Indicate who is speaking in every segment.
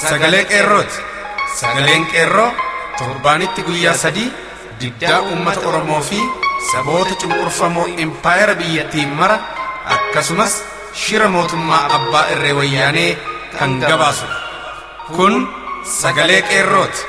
Speaker 1: sagalee qeerrooti. Sagaleen qeerroo torbaanitti guyyaa 3 diddaa uummata Oromoo fi saboota cunqurfamoo impaayera biyyattii mara akkasumas shira mootummaa abbaa irree wayyaanee kan gabaasudha. Kun sagalee qeerrooti.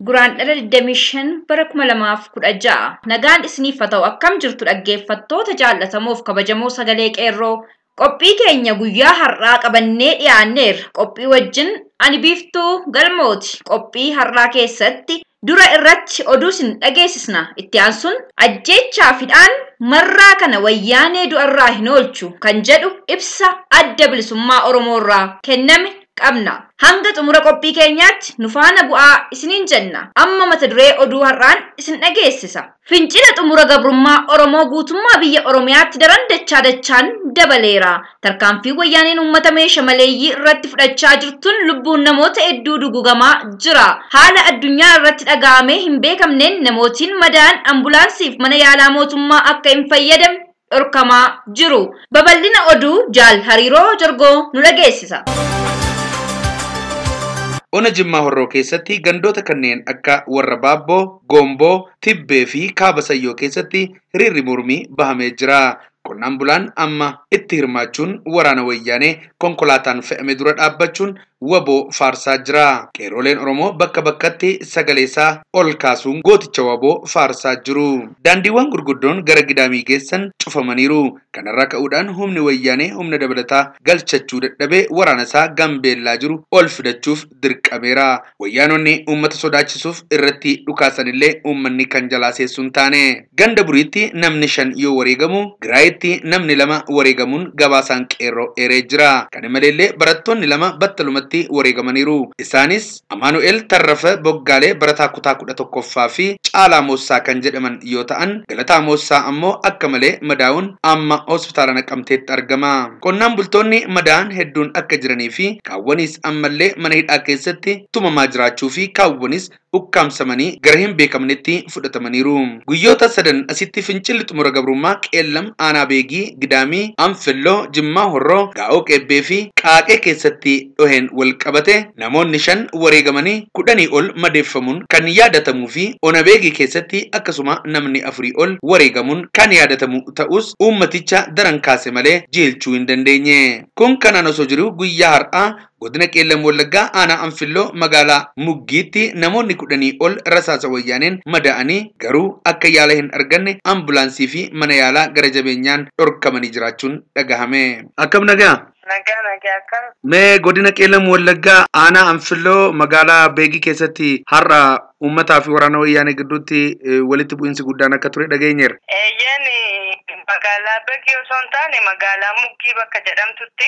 Speaker 2: Guraandhala 25 bara 2016 nagaan isiniif haa ta'u. Akkam jirtu dhaggeeffattoota jaallatamoof kabajamoo sagalee qeerroo? Qophii keenya guyyaa har'aa qabannee dhiyaanneerra. Qophii wajjin ani Biiftuu Galmooti. Qophii har'aa keessatti dura irratti oduu isin dhageessisna. Itti aansuun ajjeechaa fidhaan marraa kana wayyaanee du'arraa hin oolchu kan jedhu ibsa adda bilisummaa Oromoo irraa kenname qabna. Hanga xumura qophii keenyaatti nu faana bu'aa isiniin jenna. Amma mata duree oduu har'aan isin dhageessisa. Fincila xumura gabrummaa Oromoo guutummaa biyya Oromiyaatti daran dachaa dachaan dabaleera. Tarkaanfii wayyaaneen uummata meeshaa maleeyyii irratti fudhachaa jirtuun lubbuun namoota hedduu dugugamaa jira. Haala addunyaa irratti dhaga'amee hin beekamneen namootiin madaan ambulaansiif mana yaalaa mootummaa akka hin fayyadamne dhorkamaa jiru. Babal'ina oduu Jaal Hariiroo Jorgoo nu dhageessisa.
Speaker 3: Ona Jimmaa Horroo keessatti gandoota kanneen akka warra Baabboo, Gomboo, Tibbee fi Kaaba Sayyoo keessatti hiriirri mormii bahamee jira. Qonnaan bulaan amma itti hirmaachuun waraana wayyaanee konkolaataan fe'ame dura dhaabbachuun waboo faarsaa jira. Qeerroleen Oromoo bakka bakkatti sagaleesaa ol kaasuun gooticha waboo faarsaa jiru. Daandiiwwan gurguddoon gara Gidaamii geessan cufamaniiru. Kanarraa ka'uudhaan humni wayyaanee humna dabalataa galchachuu dadhabee waraana isaa Gambeellaa jiru ol fidachuuf dirqameera. Wayyaanonni uummata sodaachisuuf irratti dhukaasanillee uummanni kan jalaa seessu hin taane. Ganda Buriitti namni 5 yoo wareegamu, Giraayitti namni 2 wareegamuun gabaasaan qeerroo eeree jira. Kana maleellee barattoonni 2 battalumatti wareegamaniiru. Isaanis Amaanu'el Tarrafa Boggaalee barataa kutaa 11ffaa fi Caalaa Moossaa kan jedhaman yoo ta'an, Galataa Moossaa ammoo akka malee madaa'uun amma hospitaala Naqamteetti argama. Qonnaan bultoonni madaa'an hedduun akka jiranii fi kaawwanis ammallee mana hidhaa keessatti tumamaa jiraachuu fi kaawwanis ukkaamsamanii gara hin beekamnetti fudhatamaniiru. Guyyoota 3 asitti fincilli xumura gabrummaa Qeellam, Aanaa Beegii, Gidaamii, Anfilloo, Jimmaa Horroo, Gaa'oo Qeebbee fi Qaaqee keessatti dhoheen wal qabate namoonni 5 wareegamanii 10 ol madeeffamuun kan yaadatamuu fi Ona Beegii keessatti akkasuma namni 4 ol wareegamuun kan yaadatamu ta'us uummaticha daran kaase malee jeelchuu hin dandeenye. Kun kanaan osoo jiru guyyaa har'aa godina Qeellam Wallaggaa Aanaa Anfilloo magaalaa Muggiitti namoonni 10 ol rasaasa wayyaaneen madaa'anii garuu akka yaala hin arganne ambulaansii fi mana yaalaa gara jabeenyaan dhorkamanii jiraachuun dhagahame. Akkam nagaa?
Speaker 4: Nagaa nagaa akkam?
Speaker 3: Mee godina Qeellam Wallaggaa Aanaa Anfilloo magaalaa Beegii keessatti har'a uummataa fi waraana wayyaanee gidduutti walitti bu'iinsi guddaan akka ture dhageenyeera.
Speaker 4: Eeyyeen, magaalaa Beegii osoo hin taane magaalaa Muggii bakka jedhamtutti.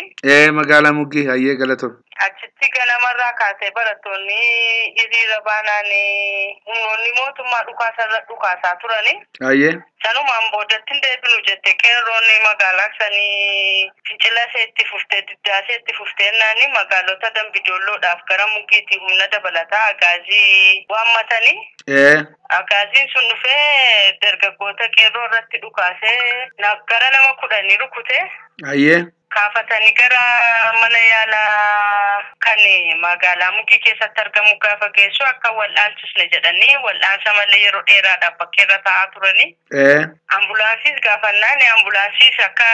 Speaker 3: Magaalaa Muggii hayyee galatoon.
Speaker 4: Achitti ganamarraa kaasee barattoonni hiriira baanaan humnoonni mootummaa dhukaasarra dhukaasaa turani.
Speaker 3: Hayyee.
Speaker 4: Sanumaan boodatti hin deebinu jette qeerroonni magaalaa sanii fincila iseetti fuftee diddaa iseetti fuftee naani magaalota Dambidoolloodhaaf gara Muggiitti humna dabalataa agaazii waammatanii. Agaaziin sun dhufee dargaggoota qeerroo irratti dhukaasee gara nama 10 rukute.
Speaker 3: Hayyee.
Speaker 4: Kaafatanii gara mana yaalaa kan magaalaa Muggii keessatti argamu gaafa geessu akka wal'aansisne jedhanii wal'aansa malee yeroo dheeraadhaaf bakkeerra taa'aa turanii. Ambulaansiis gaafannaan ambulaansiis akka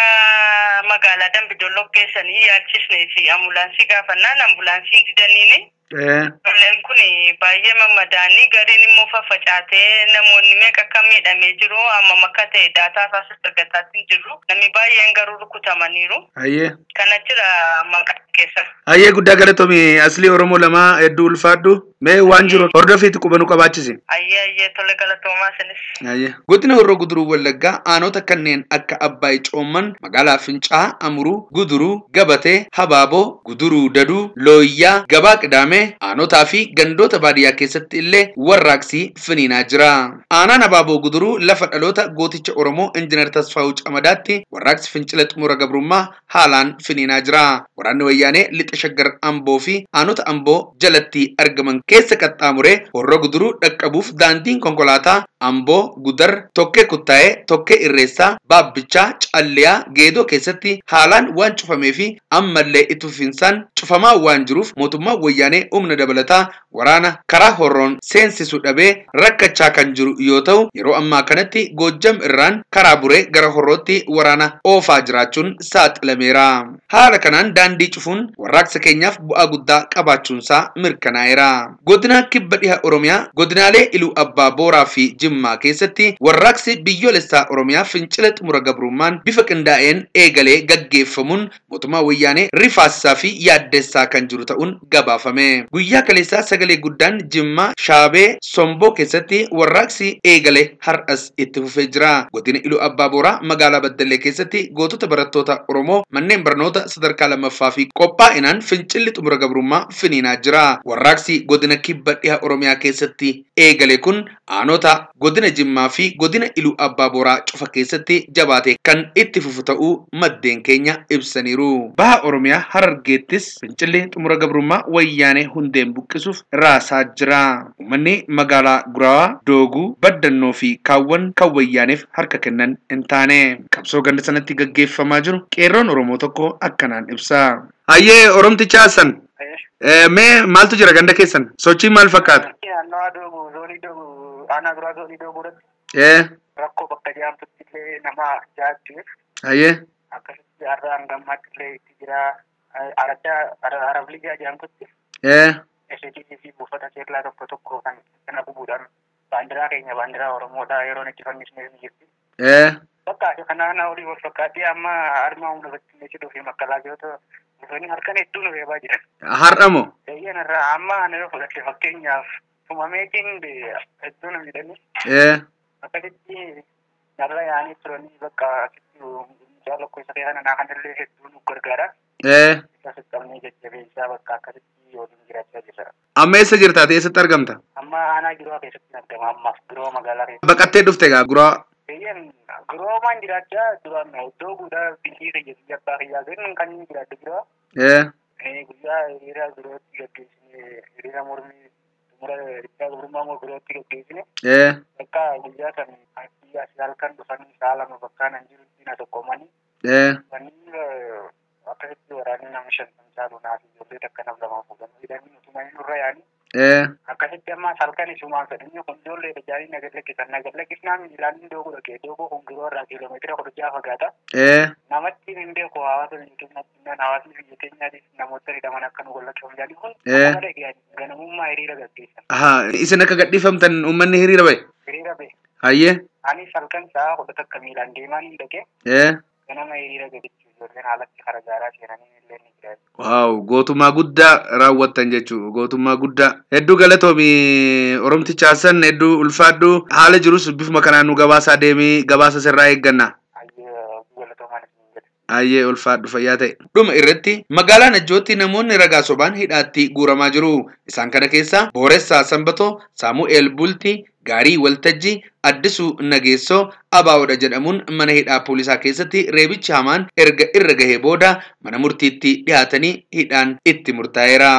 Speaker 4: magaalaa Dambidolloo geessanii yaalchisnee fi ambulaansii gaafannaan ambulaansiin didaniini. Ijoolleen kun baay'ee mammadaanii gariin immoo faffacaatee namoonni meeqa akka miidhamee jiru amma akka ta'e daataa isaas argataatti hin jirru. Namni baay'een garuu rukutamaniiru.
Speaker 3: Hayyee.
Speaker 4: Kana jira maqaa keessa.
Speaker 3: Hayyee guddaa galatomi aslii Oromoo lamaa hedduu ulfaadhu. Mee waan jiru hordofiitti quba nu qabaachisi.
Speaker 4: Hayyee hayyee tole galatoomaa isinis.
Speaker 3: Hayyee. Godina Horroo Guduruu Wallaggaa aanota kanneen akka Abbaay Coomman, magaalaa Fincaa, Amuruu, Guduruu, Gabatee, Habaaboo, Guduruu Daduu, Looyyaa, Gabaa Qidaamee, dabalamee aanotaa fi gandoota baadiyyaa keessatti illee warraaqsi finiinaa jira. Aanaan Abaaboo Guduruu lafa dhaloota gooticha Oromoo Injiinar Tasfaa'uu Camadaatti warraaqsi fincila xumura gabrummaa haalaan finiinaa jira. Waraanni Wayyaanee lixa Shaggar Amboo fi aanota Amboo jalatti argaman keessa qaxxaamuree Horroo Guduruu dhaqqabuuf daandiin konkolaataa Amboo, Gudar, Tokkee Kuttaa'ee, Tokkee Irreessaa, Baabbichaa, Calliyaa, Geedoo keessatti haalaan waan cufamee fi ammallee itti fufinsaan cufamaa waan jiruuf mootummaan Wayyaanee humna dabalataa waraana karaa Horroon seensisuu dhabee rakkachaa kan jiru yoo ta'u yeroo ammaa kanatti Goojjam irraan karaa Buree gara Horrootti waraana oofaa jiraachuun saaxilameera. Haala kanaan daandii cufuun warraaqsa keenyaaf bu'aa guddaa qabaachuunsaa mirkanaa'eera. Godina Kibba Dhiha Oromiyaa godinaalee Iluu Abbaa Booraa fi Jimmaa keessatti warraaqsi biyyoolessaa Oromiyaa fincila xumura gabrummaan bifa qindaa'een eegalee gaggeeffamuun mootummaa Wayyaanee rifaasisaa fi yaaddessaa kan jiru ta'uun gabaafame. Guyyaa kaleessaa sagalee guddaan Jimmaa Shaabee Somboo keessatti warraaqsi eegale har'as itti fufee jira. Godina Iluu Abbaa Booraa magaalaa Baddallee keessatti gootota barattoota Oromoo manneen barnoota sadarkaa lammaffaa fi qophaa'inaan fincilli xumura gabrummaa finiinaa jira. Warraaqsi godina Kibba Dhiha Oromiyaa keessatti eegale kun aanota godina Jimmaa fi godina Iluu Abbaa Booraa cufa keessatti jabaate kan itti fufu ta'uu maddeen keenya ibsaniiru. Baha Oromiyaa Harargeettis fincilli xumura gabrummaa Wayyaanee hundeen buqqisuuf raasaa jira. Uummanni magaalaa Guraawaa, Dooguu, Baddannoo fi kaawwan kan Wayyaaneef harka kennan hin taane. Qabsoo ganda sanatti gaggeeffamaa jiru qeerroon Oromoo tokko akkanaan ibsa. Hayyee Oromticha Hassan. Mee maaltu jira ganda keessan? Sochiin maal fakkaata?
Speaker 5: Naannoo Dooguu, zoonii Dooguu, aanaa Guraa zoonii Dooguu irratti. Rakkoo bakka jedhamtutti illee nama jaachuuf.
Speaker 3: Hayyee.
Speaker 5: Akkasitti har'a hangammaatti illee itti jira. Araddaa Arabligaa jedhamtutti. SHG fi buufata seerlaa tokko tokko kan kana gubuudhaan baandiraa keenya baandiraa Oromoodha yeroon itti fannisnee ni jirti. Bakka kanaan olii wal fakkaatee amma harma humna bakkineessituu fi makkalaakiyyoota dhufanii halkan hedduu nu reebaa jiran.
Speaker 3: Har'a moo?
Speaker 5: Eeyyan irraa amma ana yoo fudhatte fakkeenyaaf tumameetiin hedduu nu jedhanii. Akkasitti narra yaa'anii turanii bakka asitti mucaa lakkoofsa kana naa kanallee hedduu nu gargaara. Isa qabnee jajjabeessaa bakka akkasitti waliin jiraachaa jirra.
Speaker 3: Amma eessa jirta? Ati eessatti argamta?
Speaker 5: Amma aanaa Giroowaa keessatti argama ammaaf Giroowaa magaalaa keessatti.
Speaker 3: Baqattee dhufte gaa Giroowaa?
Speaker 5: Eeyyan Giroomaan jiraachaa duraan iddoo guddaa biyyi kiyya biyya abbaa kiyyaa kennu kan inni jiraatu Giroowaa. Guyyaa hiriira Girootti gaggeessine hiriira mormii xumura hiriira gabrummaa Girootti gaggeessine. Bakka guyyaa san asii asii halkan dhufanii sa'a lama bakka nan jirutti na tokkomanii. Dhufanii akkasitti waraanni nama 50 caalu naa fi ijoollee takka nam lama fuudhanii hidhanii utuma inni nurra yaa'anii. Akkasitti amma halkan isumaan fedhanii kun ijoollee ijaanii na gad lakkisan na gad lakkisnaan miilaan Dooguu dhaqee Dooguu kun Giroo irraa kiiloomeetira 16 fagaata. Namatti hin beeku hawaasa biyya keenyaatti hawaasni biyya keenyaatiif namoota hidhaman akka nu gad lakkifamu jedhanii kun akkuma ganamummaa hiriira gaggeessan.
Speaker 3: Isin akka gadhiifamtan uummanni hiriira ba'e?
Speaker 5: Hiriira ba'e.
Speaker 3: Hayyee.
Speaker 5: Anis halkan sa'a 11 miilaan deemaan hin dhaqee. Ganama hiriira gaditti ijoolleen haalatti karaa seenanii illee ni jira.
Speaker 3: Waaw, gootummaa guddaa raawwattan jechuudha. Gootummaa guddaa. Hedduu galatoomi Oromticha Hassan, hedduu ulfaadhu. Haala jirus bifuma kanaan nu gabaasaa deemii gabaasa sirraa eegganna. Hayyee ulfaadhu fayyaa ta'e. Dhuma irratti magaalaa Najjootti namoonni ragaa sobaan hidhaatti guuramaa jiru. Isaan kana keessaa Booressaa Sanbatoo, Saamu'eel Bultii, Gaarii Waltajjii, Addisuu Nageessoo Abaa'oodha jedhamuun mana hidhaa poolisaa keessatti reebichi hamaan erga irra gahee booda mana murtiitti dhiyaatanii hidhaan itti murtaa'eera.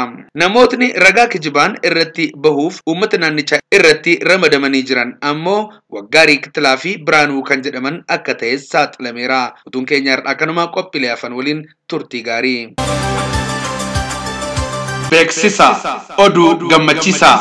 Speaker 3: Namootni ragaa kijibaan irratti bahuuf uummata naannichaa irratti ramadamanii jiran ammoo Waggaarii Kitilaa fi Biraanuu kan jedhaman akka ta'e saaxilameera. Oduun keenya har'aa kanuma qophiilee hafan waliin turtii gaarii.
Speaker 1: Beeksisa oduu gammachiisaa.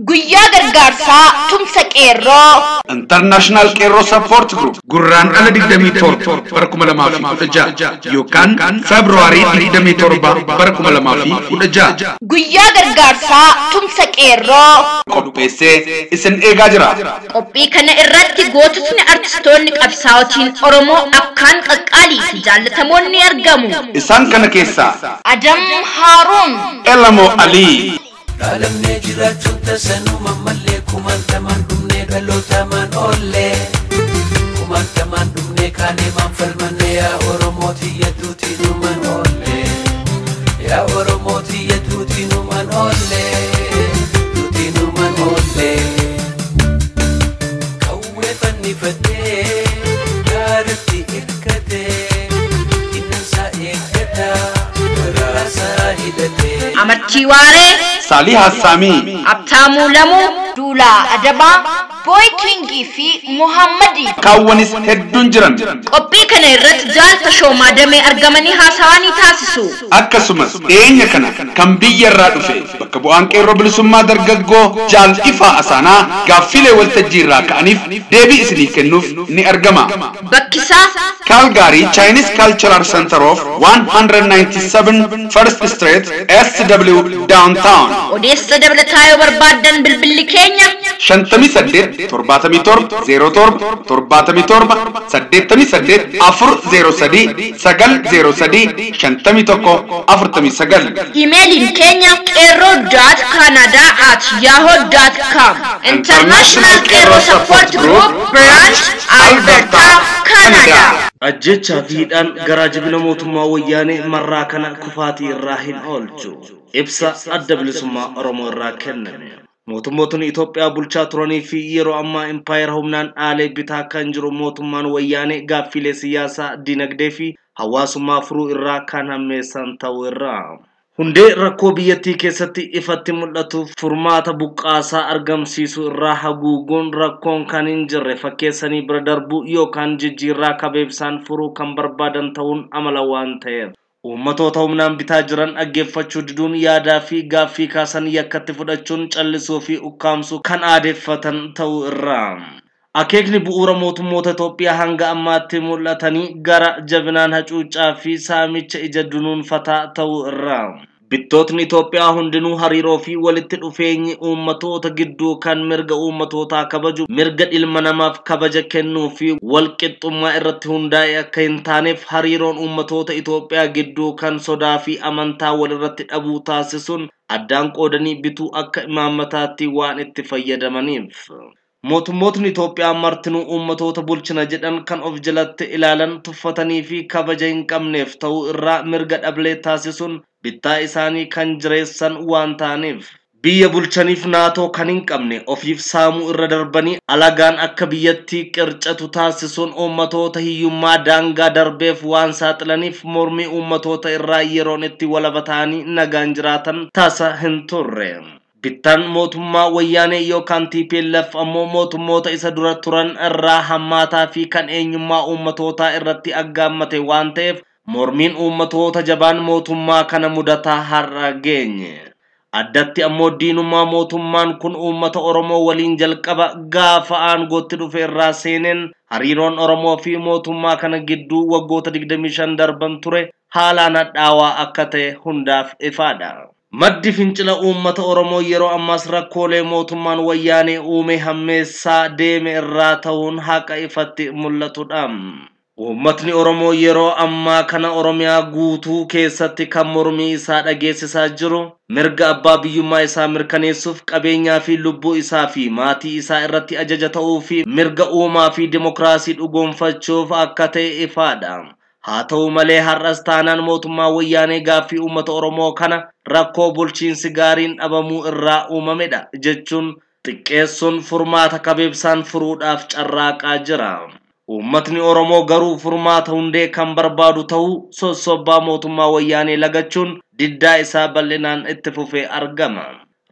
Speaker 2: Guyyaa gargaarsaa tumsa qeerroo.
Speaker 1: International Qeerroo Support Group gurraan ala 27 bara 2016 yookaan Feebruaarii 27 bara 2016
Speaker 2: Guyyaa gargaarsaa tumsa qeerroo
Speaker 1: qopheessee isin eegaa jira.
Speaker 2: Qophii kana irratti goototni artistoonni qabsaa'otiin Oromoo akkaan qaqqaalii fi jaallatamoon ni argamu.
Speaker 1: Isaan kana keessaa
Speaker 2: Adam Haaruun,
Speaker 1: Elamo Ali,
Speaker 6: Dhalamnee jiraachuun tasanuma malee kumaantamaan dhumnee dhalootamaan oollee kumaantamaan dhumnee kaanee maan falmannee yaa Oromoo tiyya duutii numan oollee yaa Oromoo tiyya duutii numan oolle duuti numan oolle qawwee fannifatee gaaratti hirkatee innansaa eeggataa garaasaa hidhatee.
Speaker 2: Amartii Waaree,
Speaker 1: Saalii Hassaamii,
Speaker 2: Abtaamuu Lamuu, Duulaa Adabaa, Booy Kingii fi Muhammadii.
Speaker 1: Kaawwanis hedduun jiran.
Speaker 2: Qophii kana irratti Jaal Tashoomaa Damee argamanii haasawaa ni taasisu.
Speaker 1: Akkasumas dhiyeenya kana kan biyya irraa dhufe bakka bu'aan qeerroo bilisummaa dargaggoo Jaal Ifaa Asaanaa gaaffilee waltajjii irraa ka'aniif deebii isinii kennuuf ni argama.
Speaker 2: Bakki isaa
Speaker 1: Calgary Chinese Cultural Center of 197 First Street SW Downtown.
Speaker 2: Odeessa dabalataa yoo barbaaddan bilbilli keenya
Speaker 1: 58 77 07 77 88 403 903 51 49.
Speaker 2: Imeeliin keenya qeerroo.canada@yahoo.com. International Qeerroo Support Group Branch Alberta, Canada.
Speaker 7: Ajjechaa fi hidhaan garaa jabina mootummaa wayyaanee marraa kana kufaatii irraa hin oolchu. Ibsa adda bilisummaa Oromoo irraa kenname. Mootummootni Itoophiyaa bulchaa turanii fi yeroo ammaa impaayera humnaan dhaalee bitaa kan jiru mootummaan wayyaanee gaaffilee siyaasaa, dinagdee fi hawaasummaa furuu irraa kan hammeessan ta'uu irraa. Hundee rakkoo biyyattii keessatti ifatti mul'atu furmaata buqqaasaa argamsiisuu irraa haguuguun rakkoon kan hin jirre fakkeessanii bira darbuu yookaan jijjiirraa kabeebsaan furuu kan barbaadan ta'uun amala waan ta'eef. Uummatoota humnaan bitaa jiran dhaggeeffachuu diduun yaadaa fi gaaffii kaasan yakkatti fudhachuun callisuu fi ukkaamsuu kan aadeeffatan ta'uu irraa. Akeekni bu'uura mootummoota Itoophiyaa hanga ammaatti mul'atanii gara jabinaan hacuuccaa fi saamicha ija dunuunfataa ta'uu irraa. Bittootni Itoophiyaa hundinuu hariiroo fi walitti dhufeenyi uummatoota gidduu kan mirga uummatootaa kabaju, mirga ilma namaaf kabaja kennuu fi walqixxummaa irratti hundaa'e akka hin taaneef hariiroon uummatoota Itoophiyaa gidduu kan sodaa fi amantaa walirratti dhabuu taasisuun addaan qoodanii bituu akka imaammataatti waan itti fayyadamaniif. Mootummootni Itoophiyaa martinuu uummatoota bulchina jedhan kan of jalatti ilaalan tuffatanii fi kabaja hin qabneef ta'uu irraa mirga dhablee taasisuun bittaa isaanii kan jireessan waan ta'aniif. Biyya bulchaniif naatoo kan hin qabne ofiif saamuu irra darbanii alagaan akka biyyattii qircatu taasisuun uummatoota hiyyummaa daangaa darbeef waan saaxilaniif mormii uummatoota irraa yeroon itti walaba ta'anii nagaan jiraatan tasa hin turre. Bittaan mootummaa wayyaanee yookaan TPLF ammoo mootummoota isa dura turan irraa hammaataa fi kan eenyummaa uummatootaa irratti aggaammate waan ta'eef mormiin uummatoota jabaan mootummaa kana mudataa har'a geenye. Addatti ammoo diinummaa mootummaan kun uummata Oromoo waliin jalqaba gaafa aangootti dhufe irraa seeneen hariiroon Oromoo fi mootummaa kana gidduu waggoota 25 darban ture haalaan hadhaawaa akka ta'e hundaaf ifaadha. Maddi fincila uummata Oromoo yeroo ammaas rakkoolee mootummaan wayyaanee uume hammeessaa deeme irraa ta'uun haqa ifatti mul'atudha. Uummatni Oromoo yeroo ammaa kana Oromiyaa guutuu keessatti kan mormii isaa dhageessisaa jiru mirga abbaa biyyummaa isaa mirkaneessuuf qabeenyaa fi lubbuu isaa fi maatii isaa irratti ajaja ta'uu fi mirga uumaa fi dimokiraasii dhugoomfachuuf akka ta'e ifaadha. Haa ta'u malee har'as taanaan mootummaa wayyaanee gaaffii uummata Oromoo kana rakkoo bulchiinsi gaariin dhabamuu irraa uumamedha jechuun xiqqeessuun furmaata kabeebsaan furuudhaaf carraaqaa jira. Uummatni Oromoo garuu furmaata hundee kan barbaadu ta'uu sossobbaa mootummaa wayyaanee lagachuun diddaa isaa bal'inaan itti fufee argama.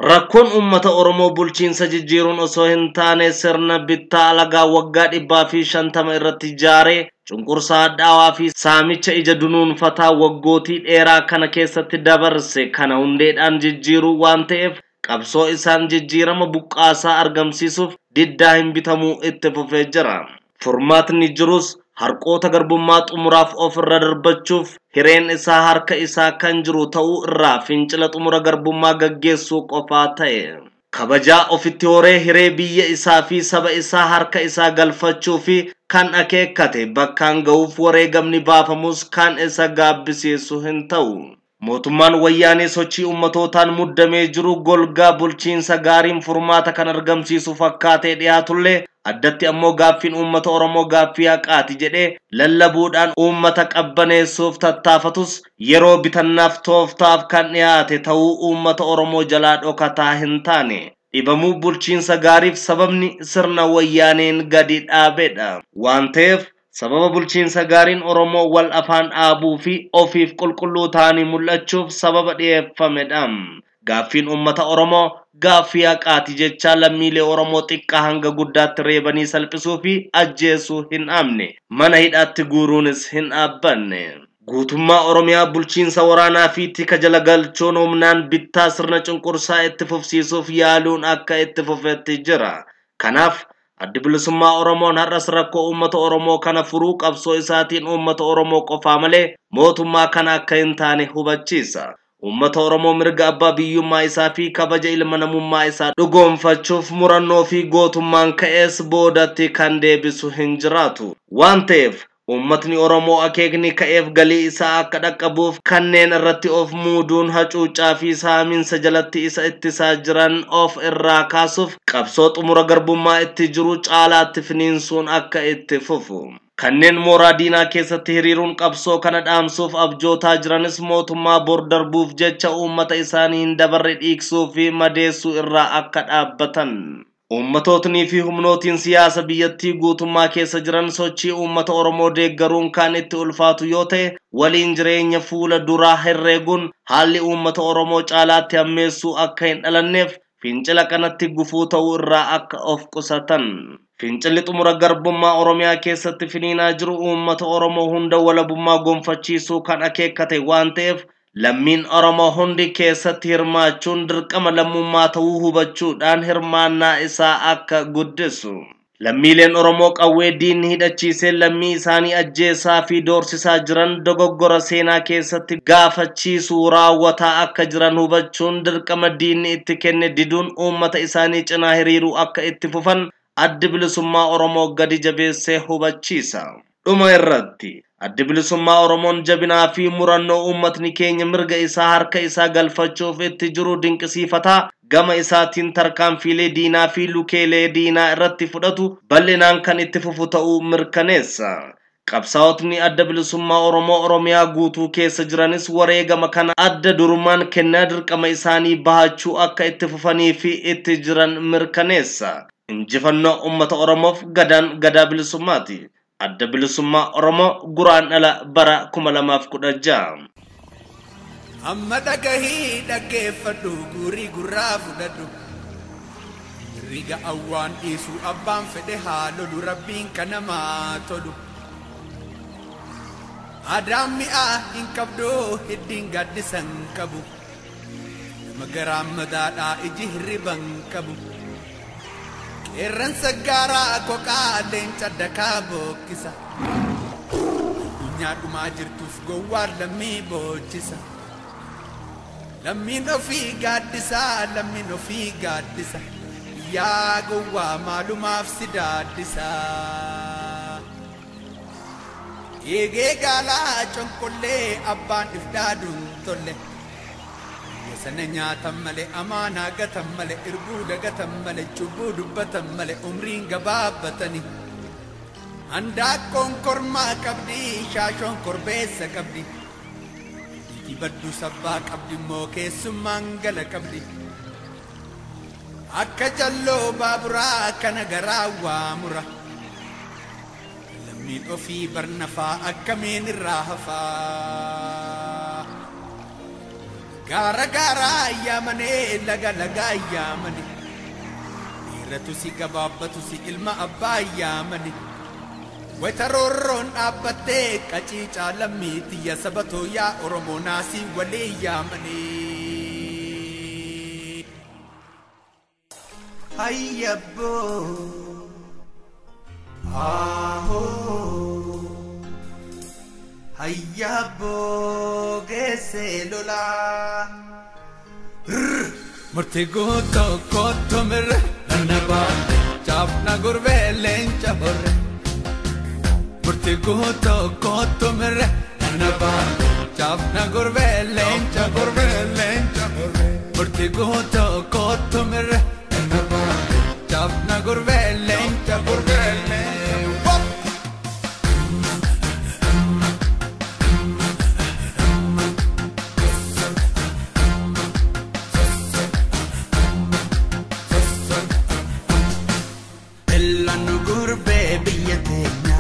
Speaker 7: Rakkoon uummata Oromoo bulchiinsa jijjiiruun osoo hin taane sirna bittaa alagaa waggaa 150 irratti ijaaree cunqursaa hadhaawaa fi saamicha ija dunuunfataa waggootii dheeraa kana keessatti dabarse kana hundeedhaan jijjiiruu waan ta'eef qabsoo isaan jijjiirama buqqaasaa argamsiisuuf diddaa hin bitamuu itti fufee jira. Furmaatni jirus harqoota garbummaa xumuraaf ofirra darbachuuf hireen isaa harka isaa kan jiru ta'uu irraa fincila xumura garbummaa gaggeessuu qofaa ta'e. Kabajaa ofitti horee hiree biyya isaa fi saba isaa harka isaa galfachuu fi kan akeekkate bakkaan ga'uuf wareegamni baafamus kan isa gaabbisiisu hin ta'u. Mootummaan wayyaanee sochii uummatootaan muddamee jiru golgaa bulchiinsa gaariin furmaata kan argamsiisu fakkaatee dhiyaatullee Addatti ammoo gaaffiin uummata Oromoo gaaffii haqaati jedhee lallabuudhaan uummata qabbaneessuuf tattaafatus yeroo bitannaaf tooftaaf kan dhiyaate ta'uu uummata Oromoo jalaa dhokataa hin taane. Dhibamuu bulchiinsa gaariif sababni sirna wayyaaneen gadi dhaabedha. Waan ta'eef sababa bulchiinsa gaariin Oromoo wal afaan dhaabuu fi ofiif qulqulluu ta'anii mul'achuuf sababa dhiyeeffamedha. Gaaffiin uummata Oromoo gaaffii haqaati jechaa lammiilee Oromoo xiqqaa hanga guddaatti reebanii salphisuu fi ajjeesuu hin dhaabne. Mana hidhaatti guuruunis hin dhaabbanne. Guutummaa Oromiyaa bulchiinsa waraanaa fi tika jala galchuun humnaan bittaa sirna cunqursaa itti fufsiisuuf yaaluun akka itti fufetti jira. Kanaaf addi bilisummaa Oromoon har'as rakkoo uummata Oromoo kana furuu qabsoo isaatiin uummata Oromoo qofaa malee mootummaa kana akka hin taane hubachiisa. Uummata Oromoo mirga abbaa biyyummaa isaa fi kabaja ilma namummaa isaa dhugoomfachuuf murannoo fi gootummaan ka'ees boodatti kan deebisu hin jiraatu. Waan ta'eef uummatni Oromoo akeekni ka'eef galii isaa akka dhaqqabuuf kanneen irratti of muuduun hacuuccaa fi saaminsa jalatti isa ittisaa jiran of irraa kaasuuf qabsoo xumura garbummaa itti jiru caalaatti finiinsuun akka itti fufu. Kanneen mooraa diinaa keessatti hiriiruun qabsoo kana dhaamsuuf abjootaa jiranis mootummaa bor darbuuf jecha uummata isaanii hin dabarre dhiiksuu fi madeessuu irraa akka dhaabbatan. Uummatootni fi humnootiin siyaasa biyyattii guutummaa keessa jiran sochii uummata Oromoo deeggaruun kan itti ulfaatu yoo ta'e waliin jireenya fuula duraa herreeguun haalli uummata Oromoo caalaatti hammeessuu akka hin dhalanneef fincila kanatti gufuu ta'uu irraa akka of qusatan. Fincilli xumura garbummaa Oromiyaa keessatti finiinaa jiru uummata Oromoo hunda walabummaa gonfachiisuu kan akeekkate waan ta'eef lammiin Oromoo hundi keessatti hirmaachuun dirqama lammummaa ta'uu hubachuudhaan hirmaannaa isaa akka guddisu. Lammiileen Oromoo qawwee diinni hidhachiisee lammii isaanii ajjeesaa fi doorsisaa jiran dogoggora seenaa keessatti gaafachiisuu raawwataa akka jiran hubachuun dirqama diinni itti kenne diduun uummata isaanii cinaa hiriiruu akka itti fufan addi bilisummaa Oromoo gadi jabeessee hubachiisa. Dhuma irratti addi bilisummaa Oromoon jabinaa fi murannoo uummatni keenya mirga isaa harka isaa galfachuuf itti jiru dinqisiifataa gama isaatiin tarkaanfiilee diinaa fi lukeelee diinaa irratti fudhatu bal'inaan kan itti fufu ta'uu mirkaneessa. Qabsaa'otni adda bilisummaa Oromoo Oromiyaa guutuu keessa jiranis wareegama kana adda durummaan kennaa dirqama isaanii bahachuu akka itti fufanii fi itti jiran mirkaneessa. Injifannoo uummata Oromoof gadaan gadaa bilisummaati. Adda bilisummaa Oromoo guraan dhala bara 2016.
Speaker 1: Amma dhagahii dhaggeeffadhu guurii gurraa fudhadhu. Riga awwaan dhiisuu abbaan fedhe haa lolu rabbiin kanamaa tolu. Aadaan mi'aa hin qabdu hiddiin gaaddisa hin qabu. Nama garaan madaadhaa iji hirriba hin qabu. Qeerransa gaaraa koqaa leenca dakaa bookkisa. Addunyaa dhumaa jirtuuf gowwaan lammii boochisa. Lammiin ofii gaaddisa, lammiin ofii gaaddisa. Yaa gowwaa maalumaaf si daaddisa. Eegee gaalaa conkollee abbaan ifdaaduun tolle. Sana nyaatan malee amaanaa gatan malee irbuu dagatan malee cubbuu dubbatan malee umriin gabaabbatani. Handaaqqoon kormaa qabdi shaashoon korbeessa qabdi. Dhiigi badduu sabbaa qabdi immoo keessummaan gala qabdi. Akka jalloo baaburaa kana garaa waamura. Lammiin ofii barnafaa akkamiin irraa hafaa. Gaara gaaraa yaamane laga lagaa yaamane. Dhiiratu si gabaabbatu si ilma abbaa yaamane. Wayita roorroon dhaabbattee qaciicaa lammii tiyya sabatoo yaa Oromoo naasii walii yaamane. Hayyabboo aahoo hayyabboo geessee lolaa. Murtii guutuu kottu mirre nana baate chaafna gurbee leenca horre. Murtii guutuu kottu mirre nana baate chaafna gurbee leenca gurbee leenca horre. Murtii guutuu kottu mirre nana baate chaafna gurbee leenca gurbee. Elanu gurbee biyya teenya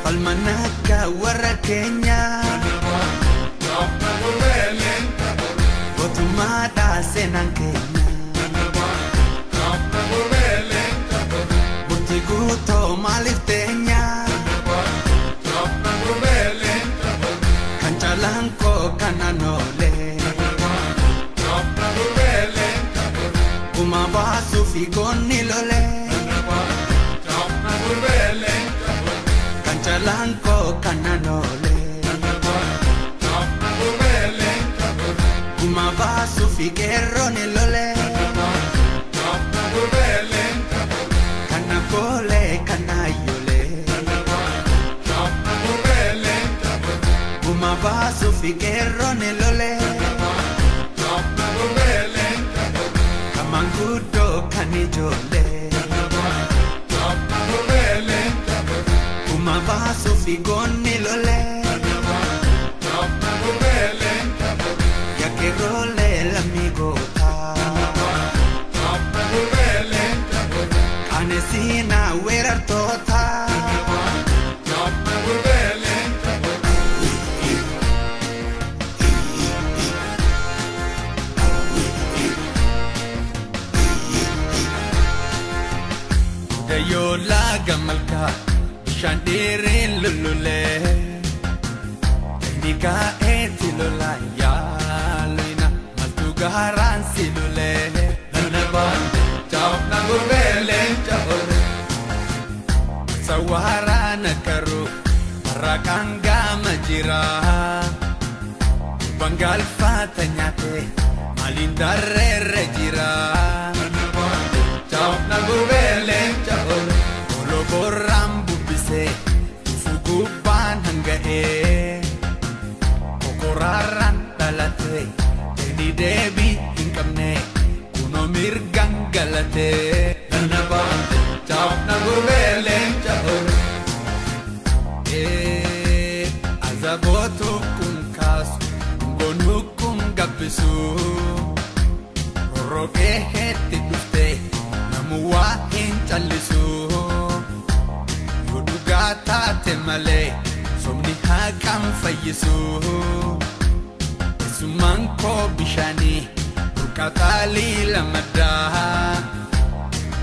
Speaker 1: falmanaka warra keenya gootummaadhaa seenaan keenya murtii guutoo maaliif teenya kan caalaan koo kanaan oolee kuma baasuu fi goonni lolee kan caalaan koo kanaan oolee kuma baasuu fi qeerroon lolee kana boolee kana yolee kuma baasuu fi qeerroon lolee. Manguddoo kan ijoollee kuma baasuu fi goonni lolee yakkeeroolee lammii gootaa qaanesinaa weerartootaa. Yola gamalka bishaan dheereen lullulee teeknikaa eetti lola yaalina maltu gaaraan si lulee lallabaan jaafna gurbeelee jahoore sawaaraan karuu barraaqaan gaama jira bangaalfaata nyaate maaliin darreerra jira. Jaafna gurbeelee jahoore oloborraan bubbisee dhufu gubbaan hanga'ee kokoraarraan dhalatee deeni deebii hin qabne kunoo mirgaan galatee lallabaan jaafna gurbeelee jahoore azabootu kun kaasu ngoonu kun gabbisu rorroqee heetti dhuftee. Muwaa hin callisu yoo dhugaa taate malee sobni haqaan fayyisu keessummaan koo bishaanii burqataalii lamaddaa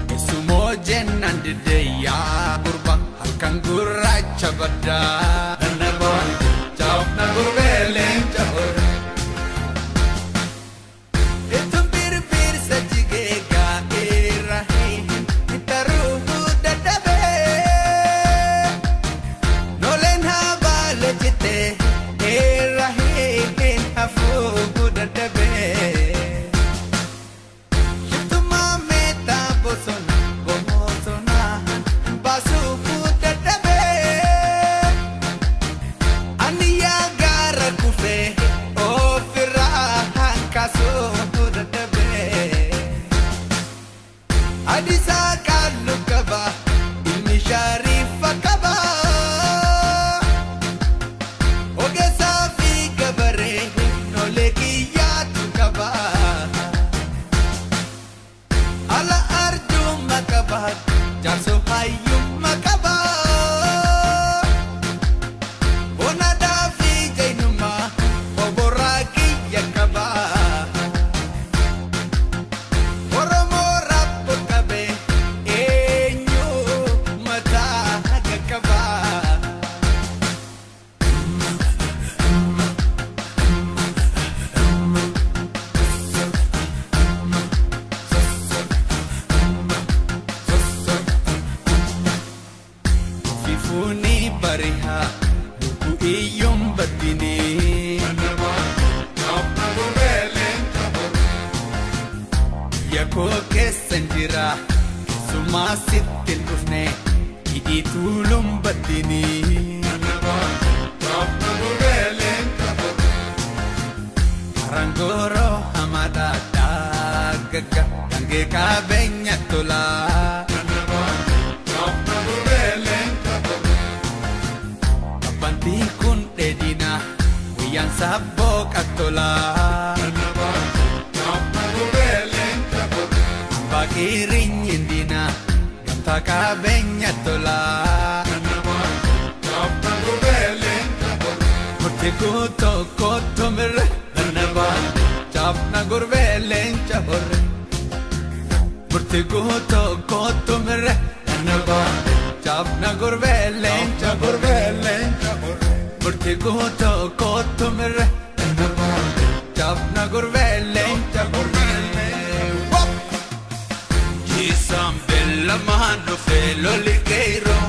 Speaker 1: keessumoo jennaan diddeeyyaa gurba halkan gurraacha baddaa lallabaan jaafna gurbeelee jahoore. Yakoo keessan jira keessumaa sitti hin dhufne hidhii tuuluun baddini. Karangooroo hamaadhaa gaga. Harargee qabeenya tolaa. Abbantii kun dheedina guyyaan sabboo qattolaa. Baqirinyi diina gamtaa qabeenya tolaa. Murtii guutuu kottu mirre jaafna gurbee leenca horre. Murtii guutuu kottu mirre jaafna gurbee leenca horre. Murtii guutuu kottu mirre jaafna gurbee leenca horre. Jisaan beellamaan dhufee loli qeerroo.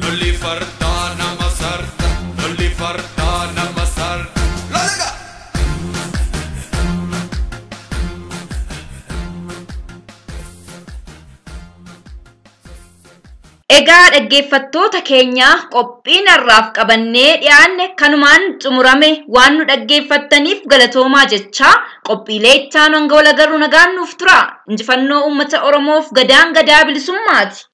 Speaker 1: Loli fardaa nama sarda, loli fardaa nama sarda. Loliga!
Speaker 2: Egaa dhaggeeffattoota keenya qophiin har'aaf qabannee dhiyaanne kanumaan xumurame waan nu dhaggeeffattaniif galatoomaa jecha qophiilee itti aanu hanga wal agarru nagaan nuuf tura. Injifannoo uummata Oromoof gadaan gadaa bilisummaati.